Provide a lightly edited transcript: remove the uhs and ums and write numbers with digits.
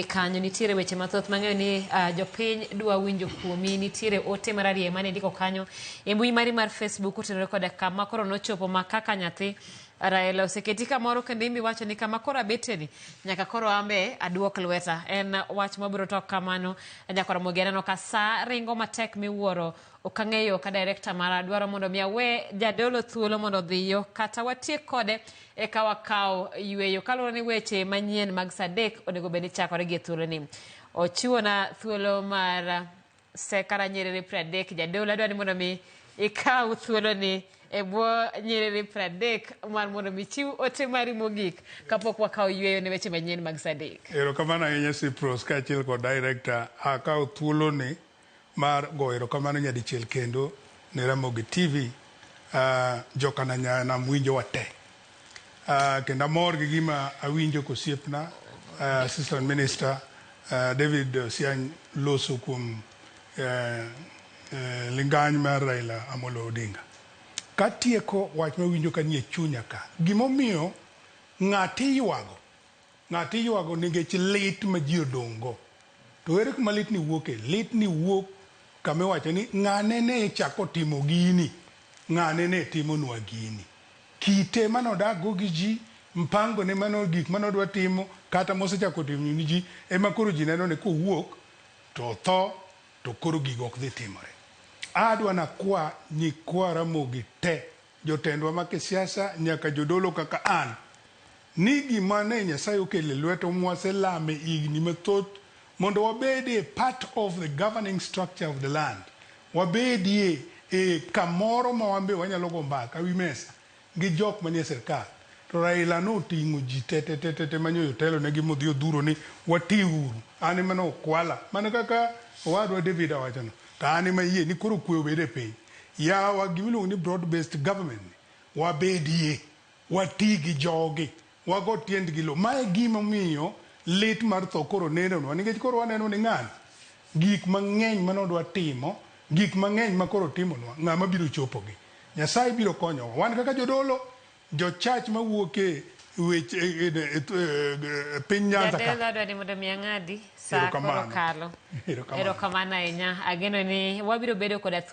Kanyo nitiere weche mathoth mang'eyo ni jopiny dwa winjo kuomi. Nitiere ote mararieya mane indiko kanyo e mbui mari mar Facebook kotenore koda kama koro nochopo ma kaka nyathi Raila oseketi kamoro kendo imbi wacho ni kama koro abeteni nyaka koro ambe aduok lweta. En wach mabiro tok kamano. Nyakwar Ramogi aneno ka saa ringo matek miwuoro. Ok ang'eyo ka director mara dwaro mondo mi awe jadolo thuolo mondo odhiyo kata watiek kode eka wakaw yueyo kaluwore ni weche manyien mag saa adek onego bed ni chakore gi e thuoloni. Ochiwona thuolo mar sekara nyiriri 30 jadolo adwa ni mondo mi ikaw thuoloni e bwo nyiriri 30 mar mondo mi ichiw ote mari mogik kapok wakawo yueyo ne weche manyien mag saa adek. Erokamano ahinya Cyprus kaachiel kod director. Akawo thuoloni mar goyo erokamano nyadichiel kendo ne Ramogi TV, uh, jokananyanam winjowa te. Kendo amor gi gima awinjo kosiepna Assistant Minister David Osiany loso kuom lingany mar Raila Amolo Odinga. Katieko wach mawinjo ka nie chunya ka, gimomiyo ng'ati ywago, ng'ati ywago nikech lit ma ji odong' go. To ere kuma lit ni wuoke? Lit ni wuok kama iwacho ni ng'ane ne chako timo gini, ng'ane ne timonwa gini. Kite mane odak go gi ji, mpango ne mane gik mane odwa timo kata mosechako timo ni ji ema koro ji neno ni kowuok to otho to koro gigo ok dhi timore. Adwa nakwa nyikwa Ramogi te, jotendwa ma kisiasa nyaka jodolo kaka an, ni gima ne Nyasaye okelo e lwetwa mwaselame higni mathoth mondo wabedie part of the governing structure of the land, wabedie e kamoro ma wan be wanyalo go mbaka wi mesa gi jok manie sirkal. To Raila noting'o ji te te te te te manyoyo otelo negi modhi odhuro ni watiuru. An ema nokwala. Mana kaka owadwa David owachono. To an ema ayie ni koro kwe obed e piny. Yawa gima iluongo ni broad based government ni wabedie. Wati gi jogi. Wago tiendgi lo. Ma e gima omiyo lit mar tho koro nenonwa nikech koro waneno ni ng'ani gik mang'eny mane odwa timo, gik mang'eny ma koro otimonwa, ng'ama biro chopogi? Nyasaye biro konyowa. Wan kaka jodolo, jo church mawuok e weche e, e, e, e piny Nyanza ka. Jadolo adwa ni mondo mi ang'adi saa koro Erokamano. kalo. Erokamano. Erokamano ahinya. Ageno ni wabiro bedo koda thuolo